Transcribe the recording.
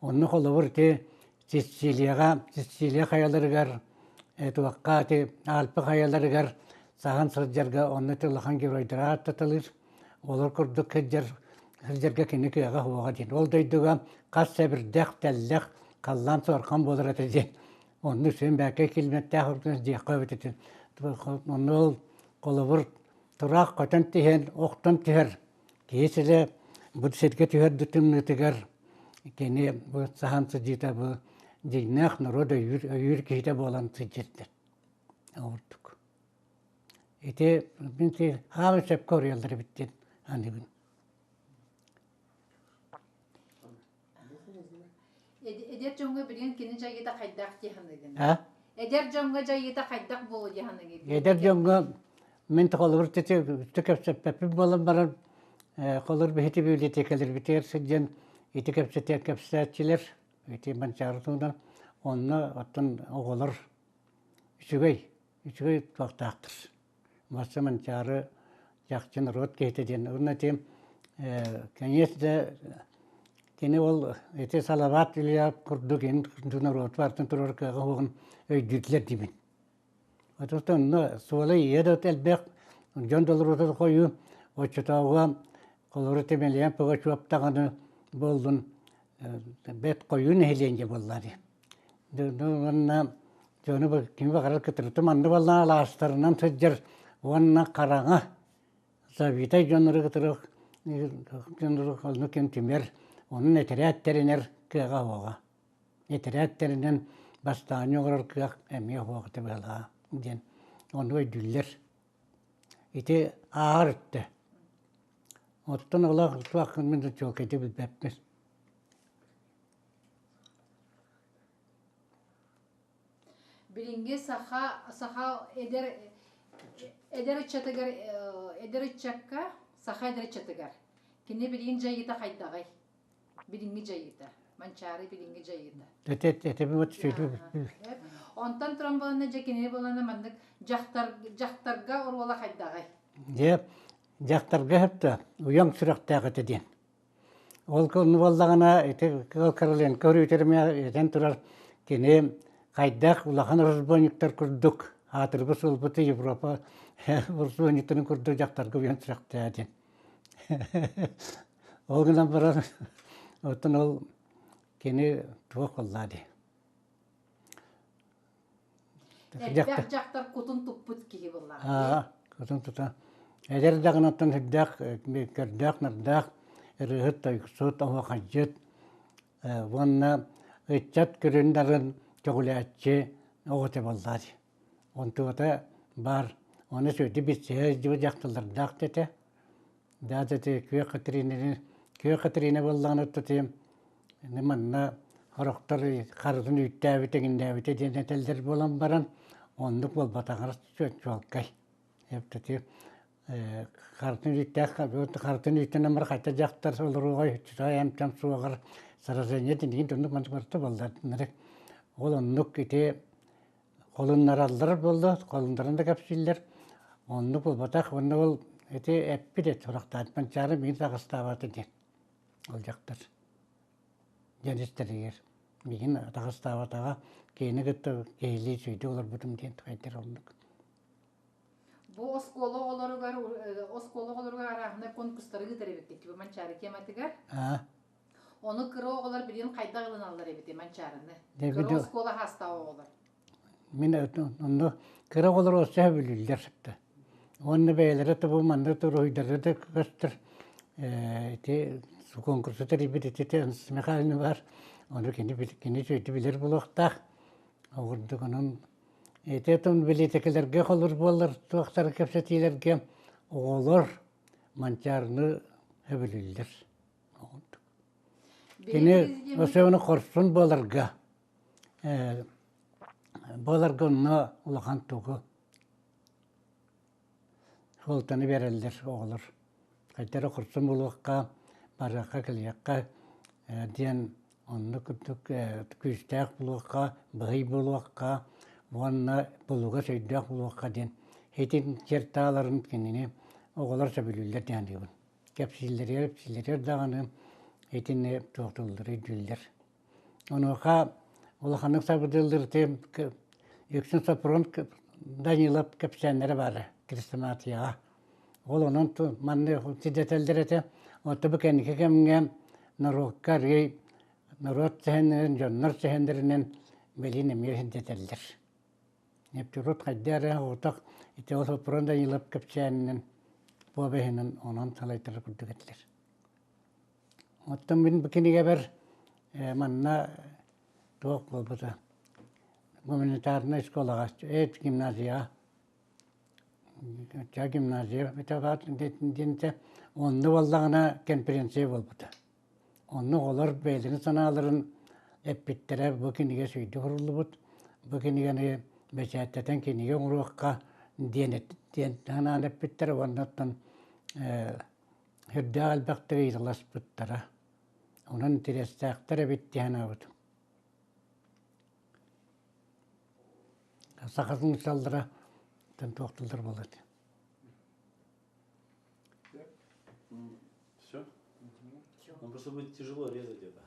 Онно холобур ити Сицилияҕа, Сицилия хайаларыгар, туохха ити Альпы хайаларыгар саһан сылдьарга онно ити улахан геройдары ааттаталыыр. Олор курдук сылдьар сылдьарга кини кыаҕа суоҕа диэн. Ол дойдуга хас сэбирдэх, тэллэх, халлаан суорҕан буолар этэ диэн. Онно үсүөн бээкэй килиметтээх үрдүнэн диэххэ эбит этин. Онно ол холобур тураах көтөн түһэн, охтон түһэр киһи силэ бу сиргэ түһэр да тымныытыгар кини бу саһан сылдьыыта бу дьиҥнээх норуот өйүүр, өйүүр киһитэ буолан сылдьырдыр. Ордук. Ити мин хаалы сөпкө уруйаллар эбит диэн аныыбын. Эдэр дьоҥҥо билигин кини дьайыыта хайдах дии саныыгын? Эдэр дьоҥҥо дьайыыта хайдах буолуо дии саныыгын? Эдэр дьоҥҥо мин холобур кэпсэппэппин буолан баран холобур биһити библиотекаларбытыгар сылдьан ити кэпсэтиэн кэпсээччилэр ити Манчаары туһунан онно оттон оҕолор үчүгэй үчүгэй туохтаахтар Масса Манчаары чахчы норуот киһитэ диэн. Уонна ити кэҥиэс да кини ол ити Салават Илья курдук ин норуот баартын турар кыаҕа суоҕун өйдүүллэр диибин. Отуттан онно суола ийэ да элбэх, дьон долоруота да хойуу, оччотооҕуга холобура Тимэлийэн Пугачев даҕаны буоллун бэрт хойуу нэһилиэнньэ буолла дии. Уонна дьону кими баҕарар кытарытым анны буоллаҕа алаастарынан сылдьар уонна хараҥа забитай дьоннору кытары дьоннору онну ким түмэр, онон этэрээт тэринэр кыаҕа суоҕа. Этэрээт тэринэн бастаанньа оҥорор кыах эмиэ суох этэ быһалаҕа диэн ону өйдүүллэр. Ити ааҕар өттө. Оттон олох туох мин чуолкайдык билбэппин. Билиҥҥи саха саха эдэр эдэр ыччатыгар эдэр ыччакка саха эдэр ыччатыгар кини билигин дьайыыта хайдаҕый? Билиҥҥи дьайыыта. Манчаары билиҥҥи дьайыыта. Эти этими вот Онтон туран буолана дьэ кинини буолана маннык дьахтар дьахтарга оруола хайдаҕый? Дьэ дьахтарга сөптө уйаҥ сүрэхтээх этэ диэн. Ол буоллаҕына ити Кыыл Короленко өрүүтэрмэ этэн турар кини хайдах улахан разбойниктар курдук аатырбыт суолбут Европа разбойниктарын курдук дьахтарга уйан сүрэхтээ диэн. Ол гынан баран оттон ол кини туох буоллаа дии. Элбэх дьахтар кутун туппут киһи буоллаҕа. Кутун тута. Эдэр даҕанаттан сүрдээх көрдөөх-нардаах ырыаһыт, тойуксут, оһуохайдьыт уонна ыччат көрүн-нарын көҕүлээччи оҕото буоллаа дии. Онтугата баар. Ону сүрдү билсиһэ сылдьыбыт дьахталлардаах да этэ. Да ити Күөх Катеринаны Күөх Катерина буоллаҕына ити манна сорохтор харытын үүттээбит эҥиннээбитэ диэн этэллэр буолан баран оннук буолбатаҕар чуолкай. Ити харытын үүттээх харытын үүттэнэн баран хайта дьахтар олоруоҕай чусай эмтэн суоҕар саразение тиниин оннук маннык барыта буолла. Ол оннук ити Холуннараллар буолла, холуннаран да кэпсииллэр. Оннук буолбатах. Уонна ол ити эппит эт сурахтаан Манчаары миигин таҕыстаабата диэн. Ол дьахтар дьон истэригэр миигин таҕыстаабатаҕа киһини кытта киһилии сүүйдэ олорбутум диэн хайдах оннук. Бу оскуола оҕолоругар оскуола оҕолоругар арааһынай конкурстары ыытар эбиккит бу Манчаары тематыгар. Ону кыра оҕолор билигин хайдах ылыналлар эбитий Манчаарыны? Кыра оскуола хаастаах оҕолор. Мин онно кыра оҕолор өссө сөбүлүүллэр сытта. Уонна бэйэлэрэ да бу маннык уруһуйдары да көстөр ити конкурсу тэрийбит ити Михайловна бар. Ону кини кини үчүгэйдик билэр буолуохтаах. Ол курдук онон ити отон бэлиитикэлэргэ холур буоллар туохтары кэпсэтиилэргэ оҕолор Манчаарыны сөбүлүүллэр. Кини особенно хорсун буоларга буоларга онно улахан тугу суолтаны биэрэллэр оҕолор. Хайдах эрэ хорсун буолуохха, барыахха, кэлиэххэ диэн оннук курдук күүстээх буолуохха, быһый буолуохха уонна булугас өйдөөх буолуохха диэн итин чертааларын кинини оҕолор сөбүлүүллэр диэн саныыбын. Кэпсииллэригэр, ипсииллэригэр даҕаны итини туохтууллар, өйдүүллэр. Онуоха улаханнык сабыдыаллыыр үксүн Сопрун Данилов кэпсээннэрэ баара хрестоматияҕа. Ол онон манна сирдэтэллэр этэ. Оттон бу кэнники кэмҥэ норуокка арыый норуот сэһэннэрин, дьоннор сэһэннэринэн билин эмиэ сирдэтэллэр. Нептурут хайда эрэ оҕотох ити ол Сопрун Данилов кэпсээнинэн повеһинэн онон салайтарар курдук этилэр. Оттон мин бу кинигэбэр манна туох буолбута гуманитарнай школаҕа гимназияҕа гимназия диэнтэ онно буоллаҕына конференция буолбута. Онно оҕолор бэйэлэрин санааларын эппиттэрэ бу кинигэ сүүйдэ суруллубут, бу кинигэни бэчээттэтэн кинигэ оҥоруохха диэн диэн санаан эппиттэрэ уонна оттон сүрдээх элбэхтик ыйыталаспыттара. Онон интэриэстээхтэр эбит дии санаабытым. Саха функциялара туох тыллар буолар Все? Ну просто будет тяжело резать это.